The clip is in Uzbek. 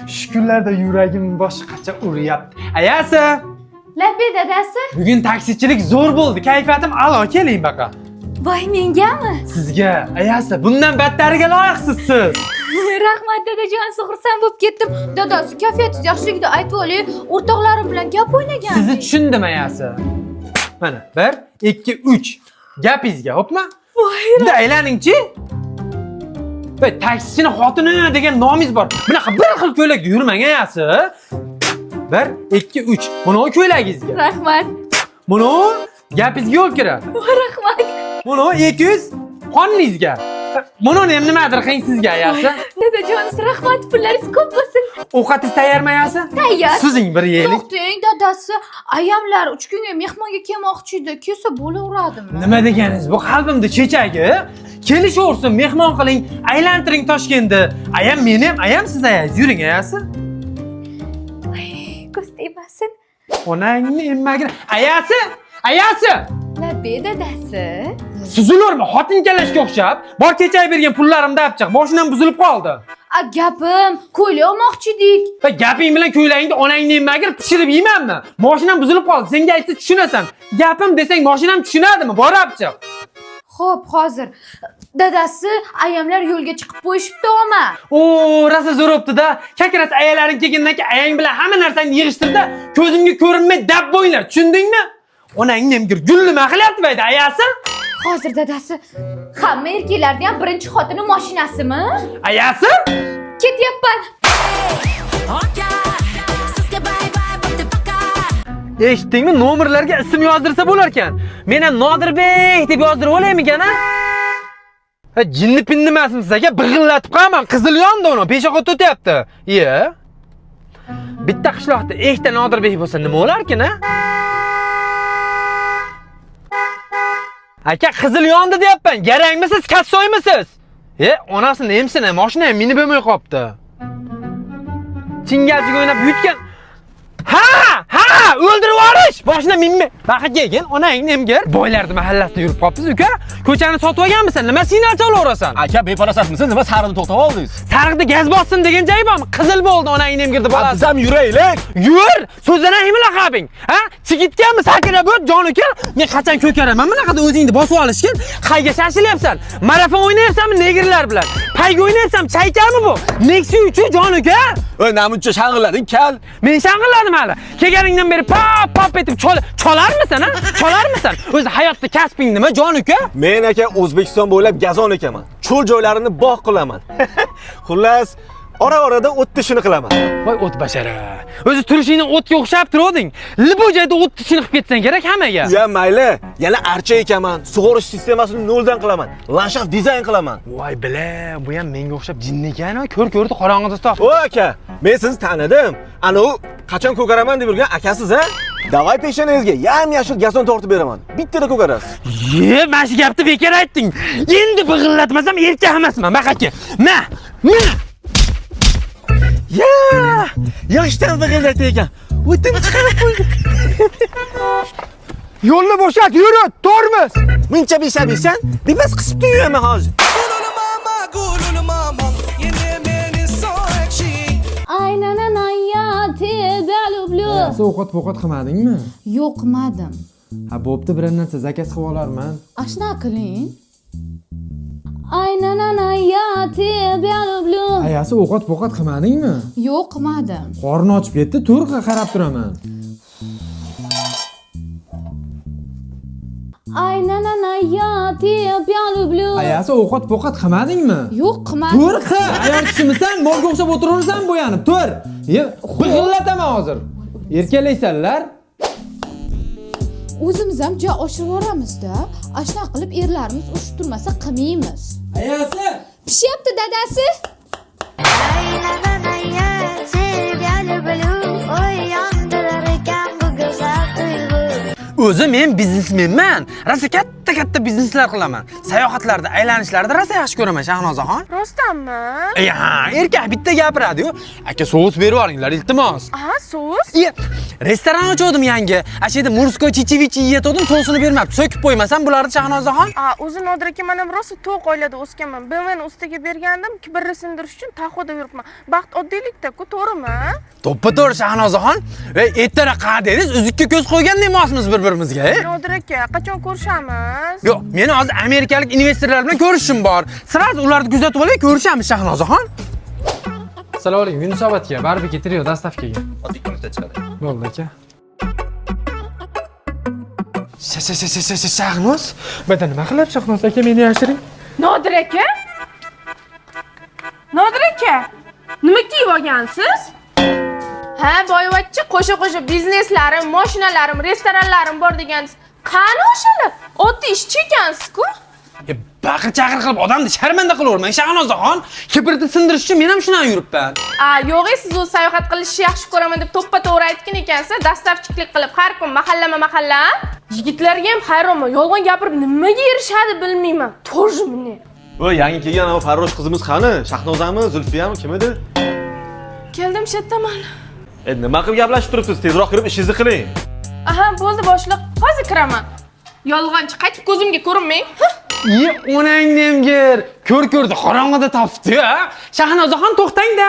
Shu kunlarda yuragim boshqacha uryapti. Ayasi, Labbay dadasi. bugun taksichilik zo'r bo'ldi. Kayfiyatim a'lo, keling baqa. Voy mengami? Sizga, ayasi, bundan battariga loyiqsiz siz. Rahmat dadajon, xursand bo'lib ketdim. Dadasi, kayfiyatingiz yaxshiligida aytib oling. O'rtoqlarim bilan gap o'ynagan. Sizni tushundim ayasi. Mana 1 2 3. Gapingizga, hopmi? Voy, Bunda aylaningchi. Voy, taksichini xotini degan nomingiz bor. Bunaqa bir xil ko'ylakda yurmang ayasi. 1 2 3. Buni ko'ylagingizga. rahmat. Buni gapingizga yo'l kiradi. Voy, rahmat. Buni 200 qoningizga. Buni ham nimadir qiling sizga ayasi. Dadajon, rahmat, pullaringiz ko'p bo'lsin. Ovqatingiz tayyormi ayasi? Tayyor. Sizing bir yeylik. To'xtang dadasi, ayamlar 3 kunga mehmonga kelmoqchi edi. Kelsa bo'laveradimi? Nima deganingiz bu qalbimni chechagi? Kelishaversin, mehmon qiling, aylantiring Toshkentni. Ayam meni ham, ayam siz ayangiz. Yuring ayasi. Ko'z tegmasin. Onangni emmagini. Ayasi! Ayasi! Labbay dadasi. Suzilaverma, xotin kalashga o'xshab. Bor kecha bergan pullarimni olib chiq. Mashinam buzilib qoldi. A gapim, ko'ylak olmoqchi edik. Va gaping bilan ko'ylagingni onangni emmagir pishirib yeymanmi? Mashinam buzilib qoldi. Senga aytsa tushunasan. Gapim desang mashinam tushunadimi? Bor olib chiq. Xo'p, hozir. Dadasi, ayamlar yo'lga chiqib qo'yishibdi oma. O, rosa zo'r bo'pti-da. Как раз ayalaring kelgandan keyin ayang bilan hamma narsani yig'ishtirdi. Ko'zimga ko'rinmay dab bo'ylar. Tushundingmi? Onangni emgir gul nima qilyapti bu yerda ayasi? Hozir dadasi, hamma erkaklarni ham birinchi xotini mashinasimi? Ayasi? Ketyapman. Eshitdingmi? Nomerlarga ism yozdirsa bo'lar ekan. Men ham Nodirbek deb yozdirib olaymikan, a? Ha, jinni pinni emasmisiz aka? Big'illatib qo'yaman. Qizil yondi uni. Peshobod o'tyapti. Iye. Bitta qishloqda ikkita Nodirbek bo'lsa nima bo'larkin, a? Aka, qizil yondi deyapman. Garangmisiz, kassoymisiz? E, onasini emsin, mashina ham minib bo'lmay qopti. Chingalchik o'ynab yutgan. Ha, ha, o'ldirib yuborish. Boshina minma. Baqa kelgin, onangni emgir. Boylarning mahallasida yurib qolibsiz, uka. Ko'chani sotib olganmisan? Nima signal chalaverasan? Aka befarosatmisiz? Nima sarig'ni to'xtab oldingiz? Sariqda gaz bossin degan joyi bormi? Qizil bo'ldi onangni emgirdi Ha, bolasi. biz ham yuraylik. Yur, so'zdan ham laqabing. Ha? Chigitganmi sakrab o't, jon uka? Men qachon ko'karaman bunaqada o'zingni bosib olishgan? Qayga shashilyapsan? Marafon o'ynayapsanmi negrlar bilan? Payga o'ynayapsanmi? Chaykami bu? Nexia 3 jon uka. Voy, namuncha shang'illading, kal. Men shang'illadim hali. Kelganingdan beri pop pop etib cholarmisan, ha? Cholarmisan? O'zi hayotda kasbing nima, jon uka? Men aka O'zbekiston bo'ylab gazon ekaman. Cho'l joylarini bog' qilaman. Xullas, ora-orada o't tishini qilaman. Voy o't bashara. O'zi turishingdan o'tga o'xshab turuvding. Libo joyda o't tishini qilib ketsang kerak hammaga. Ya mayli, yana archa ekaman, sug'orish sistemasini noldan qilaman, landshaft dizayn qilaman. Voy bila, bu ham menga o'xshab jinni ekan, ko'r ko'rdi qorong'ida topdi. O aka, men sizni tanidim. Ana u qachon ko'karaman deb yurgan akasiz a? Davay peshonangizga yam-yashil gazon tortib beraman. Bittada ko'karasiz. Ye, mana shu gapni bekor aytding. Endi big'illatmasam erkak emasman, baqa aka. Ma, ma. Ya, yoshdan big'illatdi ekan. O'tini chiqarib qo'ydi. Yo'lni bo'shat, yuri, tormoz. Muncha beshabisan, bebas qisib tuyuyaman hozir. Aynanana ya тебя люблю. Ovqat ovqat qilmadingmi? Yo'q qilmadim. Ha, bo'pti, biror narsa zakaz qilib olarman. Ashna qiling. Aynanana ya тебя люблю. Ayasi ovqat ovqat qilmadingmi? Yo'q qilmadim. Qorni ochib ketdi, to'g'ri qarab turaman. Aynanana ya тебя люблю. Ayasi ovqat ovqat qilmadingmi? Yo'q qilmadim. To'g'ri qil. Ayol kishimisan, molga o'xshab o'tiraversan bo'yanib. Tur. Ye, big'illataman hozir. Erkalaysanlar. O'zimiz ham ja oshirib yuboramiz-da. Ashna qilib erlarimiz urushib turmasa qilmaymiz. Ayasi! Pishyapti dadasi. Aylanana тебя люблю. Oy yondirar ekan bu go'zal tuyg'u. O'zi men biznesmenman. Rosa katta Katta-katta bizneslar qilaman. Sayohatlarda, aylanishlarda rosa yaxshi ko'raman, Shahnozaxon. Rostdanmi? E, ha, erkak bitta gapiradi-yu. Aka, sous berib yuboringlar, iltimos. Aha, sous? Iye, restoran ochgandim yangi. Ashu yerda морской чечевичи yeyotgandim, sousini bermabdi. So'kib qo'ymasam bularni, Shahnozaxon. A, o'zi Nodir aka, men ham rosa to'q oilada o'sganman. BMWni ustiga bergandim, kibrni sindirish uchun Tahoe'da yuribman. Baxt oddiylikda-ku, to'g'rimi? To'ppa to'g'ri, Shahnozaxon. E, ertaroq qa dedingiz, uzukka ko'z qo'ygan emasmiz bir-birimizga, e? Nodir aka, qachon ko'rishamiz? Yo'q, meni hozir amerikalik investorlar bilan ko'rishim bor. Сразу ularni kuzatib olay, ko'rishamiz, Shahnozaxon. Assalomu alaykum, Yunusobodga baribir trio доставка ga. Hozir 2 minutda chiqadi. Bo'ldi, aka. Shahnoz, bada nima qilib, Shahnoz aka, meni yashiring. Nodir aka? Nodir aka, nima kiyib olgansiz? Ha, boyvachcha, qo'sha-qo'sha bizneslarim, mashinalarim, restoranlarim bor degansiz. Qani o'shalar? Oddiy ishchi ekansiz-ku. E, baqir chaqir qilib odamni sharmanda qilavermang, Shahnozaxon. Kibrni sindirish uchun men ham shundan yuribman. A, yo'q, siz o'zi sayohat qilishni yaxshi ko'raman deb to'ppa to'g'ri aytgan ekansiz. Доставщик lik qilib har kun mahallama mahalla. Yigitlarga ham hayronman. Yolg'on gapirib nimaga erishadi bilmayman. Тоже мне. Voy, yangi kelgan anavi farrosh qizimiz qani? Shahnozami, Zulfiyami, kim edi? Keldim, shettaman. E, nima qilib gaplashib turibsiz? Tezroq kirib ishingizni qiling. Aha, bo'ldi, boshliq. Hozir kiraman. Yolg'onchi, qaytib ko'zimga ko'rinmang. Hah. Iye, onang nemgir. Ko'r ko'rdi qorong'ida topibdi-yu, a? Shahnozaxon, to'xtang-da.